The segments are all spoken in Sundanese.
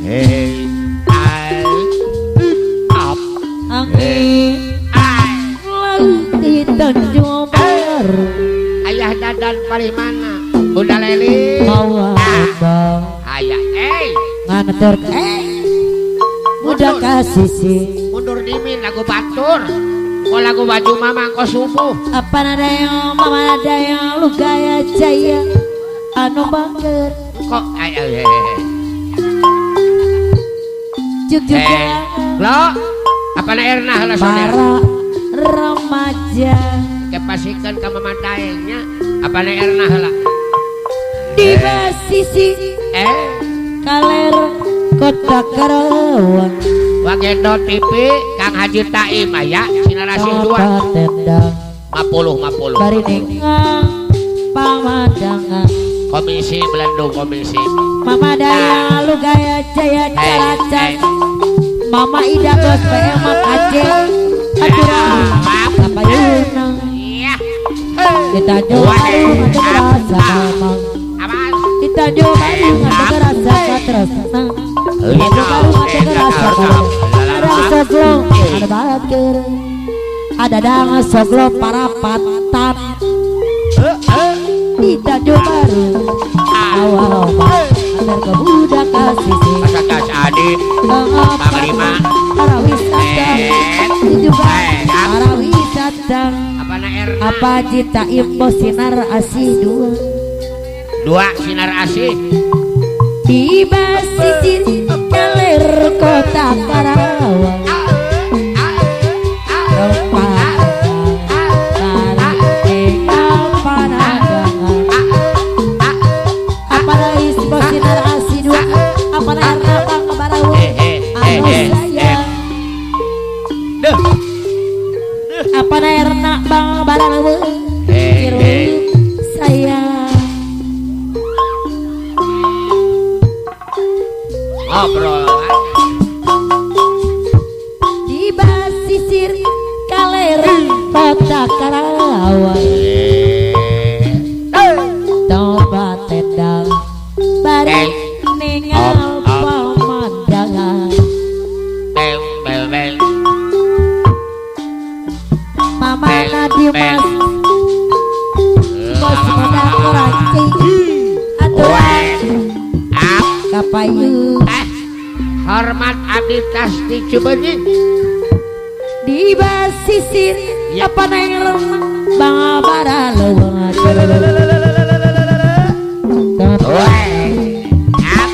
Hey ai up angin ai di Tanjung Baru. Ayah Dadan paling mana? Bunda Leli. Mawa abang. Ayah, eh. Nganter muda kasih. Mundur dimin lagu batur. Kok lagu baju mama kok subuh. Apa nada yang mama nada yang luka ya jaya anu bangker. Kok ayo juga. Lo apa na erna lah para remaja. Kepasikan ka mama daengnya. Apa na erna lah. Di basisi kaler kota Karawang. Wagendo TV Kang Haji Taim aya sinarasih dua. Mapuluh mapuluh. Bari ningang pamandangan. Komisi Belendung komisi. Mama Daya Lugaya Jaya Caracan. Mama Ida Bos PM Aceh. Aturan kapayuna. Di Tanjung Baru rasa mamang. Di Tanjung Baru rasa katresna. Di Tanjung Baru rasa ada soglo, ada bakir, ada dang soglo parapatan. Di Tanjung Baru awal antar ke budak kasih. Masakas Adi, Panglima, para wisata, juga para wisata. Apa cita imbo sinar asih dua, dua sinar asih. Di basisir kaler kota Karawang. Apa rais sinar asih dua, apa narna bang barawang anu sayang. Apa narna bang barawang sayang. Ngobrol di basisir kaler kota Karawang. Toba tendang bari ningal pemandangan. Mama Nadimas bos muda koranci aturan kapayu. Hormat abdi tas di Cibenying di basisir apa neng bang bara leuweung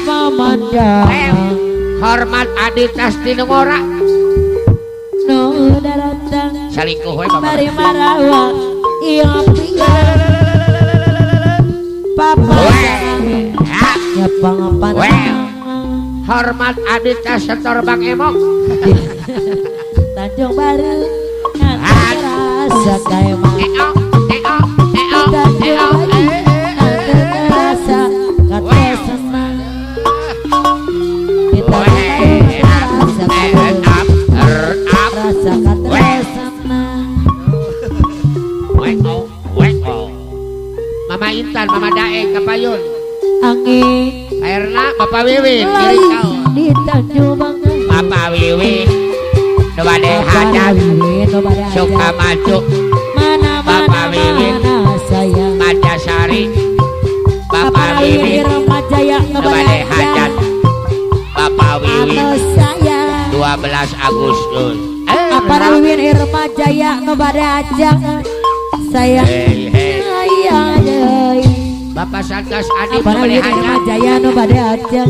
pemandangan. Hormat abdi tas di Nungora nu daratang salingkuh we bapak bari marawa ieu pinggan papa nyepang panang. Hormat abdi tas setor Bang Emok Tanjung Baru rasa kaemang. Tanjung Baru rasa katresna. Rasa katresna. Mama Intan, Mama Daeng kapayun. Angin Airna Bapak Wiwin diri kau di Tanjung Bangun. Bapak Wiwin nu bade hajat suka maju. Mana Bapak Wiwin mana sayang Majasari. Bapak Wiwin nu bade hajat. Bapak Wiwin 12 Agustus. Apa Wiwin Irma Jaya nu bade hajat sayang. Bapak Satgas Adi nu bade hajat. Jaya nu bade hajat.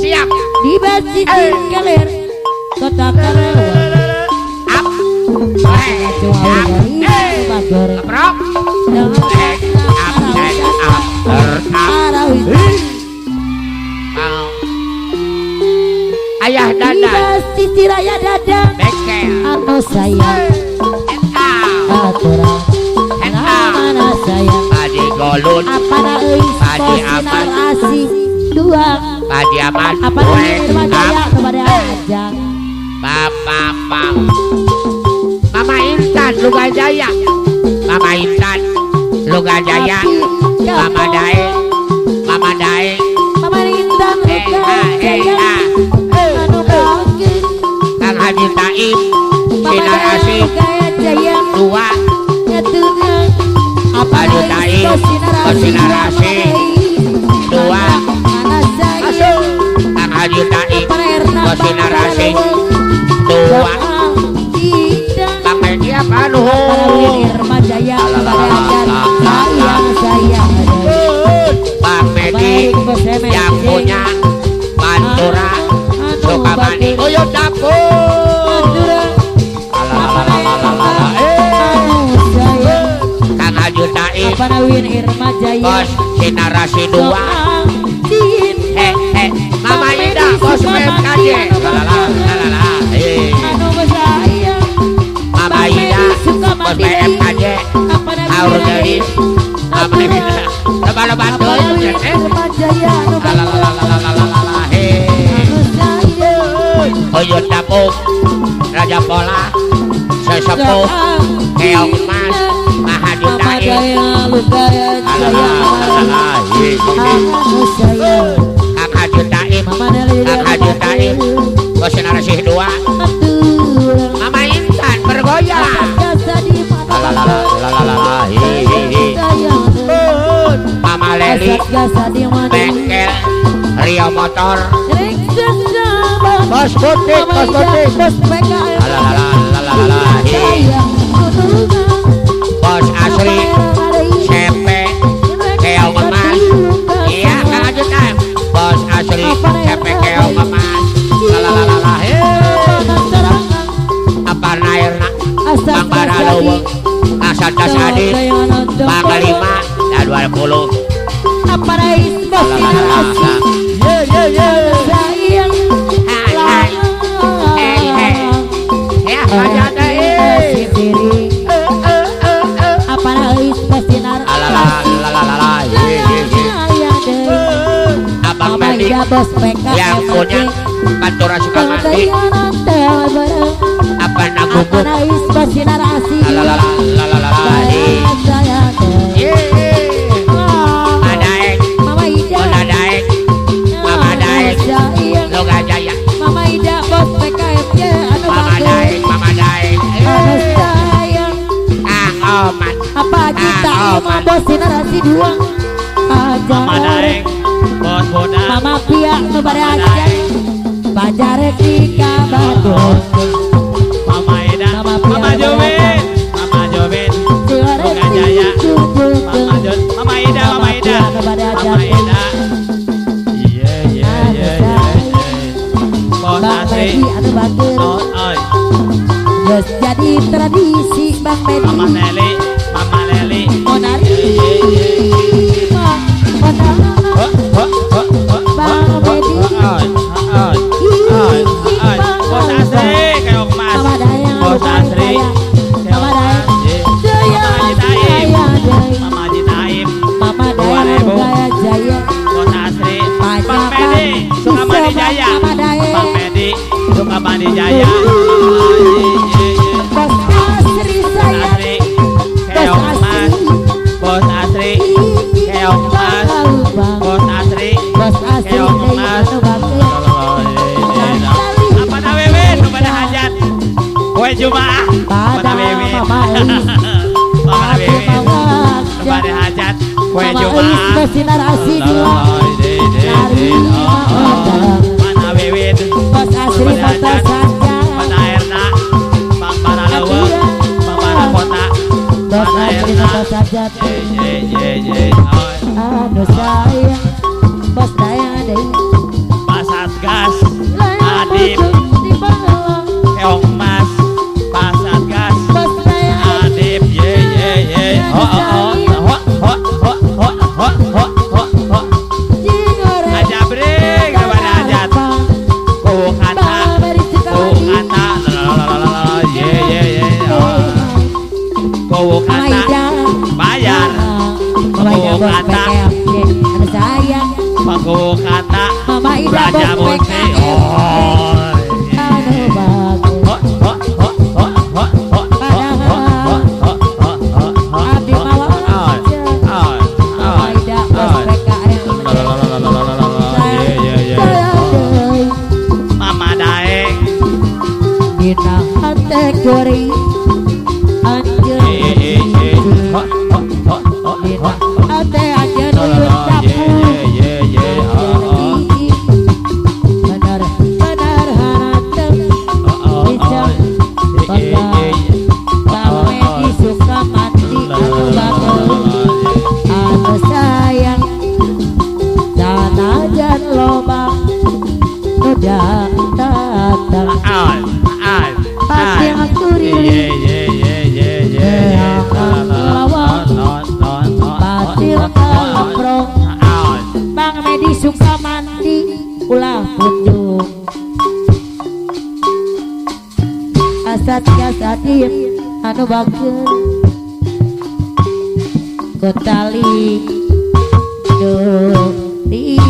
Siap. Di basisir kaler kota Karawang. Up. Ayah Dadan. Di basisir ayah Dadan. Anu sayang. Aturan. Mana sayang. Padi Golun. Apa euy Padi Aman. Asih dua. Padi Aman. Apa Irma Jaya kepada ajang. Bapak Pang. Mama Intan Luga Jaya. Mama Intan Luga Jaya. Mama Daeng. Mama Daeng. Mama Taim Sinar Asih dua Haji Taim Bos Sinar Asih dua Kang Haji Taim Bos Sinar Asih dua Bang Medi apa nuhun Bang Medi yang punya Pantura Sukamani Uyut dapur Kang Haji Taim Bos Sinar Asih dua Mama Ida Bos BMKJ Mama Ida Bos BMKJ Aur Gelis Mama Ida lebar-lebar Uyut Dapuk Raja Pola Sesepuh Keong Emas Mahadi Taim Kang Haji Taim Kang Haji Taim Bos Sinar Asih dua Mama Intan bergoyang Mama Leli Bengkel Rio Motor Bos Butik Bos Butik Bos Asri CP Keong Emas iya Kang Haji Taim Bos Asri CP Keong Emas apa nairna Bang Baraloweng Asal Tasadi Bang 5 dan 20 Abang Medi yang punya Pantura Sukamandi apa nagugup Madaeng Madaeng Mama Daeng Loga Jaya Mama Daeng Mama Daeng Kang Oman apa kita Bos Sinar Asih dua Mama Daeng Bos Boda Mama Pia kepada aja Bajarek di Kabadon Mama Ida Mama Jomin Mama Jomin Loga Jaya Mama Jon Mama Ida Mama Ida Mama Ida iya iya iya iya Bos Asri Geus jadi tradisi Bang Medi Mama Leli Mama Leli Monari Bang Medi Bos Asri Keong Mas Bos Asri Mama Daeng Mama Haji Taim Mama Daeng Jaya Bos Asri Bang Medi Sukamani Jaya Bang Medi Sukamani Jaya Bos Asri saya Keong Mas Bos Asri Keong Mas Bos Asri Bos Asri Keong Mas apa nawewe pada hajat kue Jumaah pada Mama Wewe pada hajat kue Jumaah Sinar Asih dua mana Wewe Bos Asri pada hajat mana Erna Bang Paralawa Bang Parakota Bos mana Asri Erna Bos Hajat Aduh sayang Bos Dayang Dewi Pak Satgas Adib Keong Mas Pak Satgas Adib ye ye ye ho ho ho ho ho ho ho ho ho ho Ajabring kepada hajat Kukata Kukata ye ye ye Kukata bayar Kukata Kukata Raja Munti Mama Daeng Dina. Satya anu bager kotali do di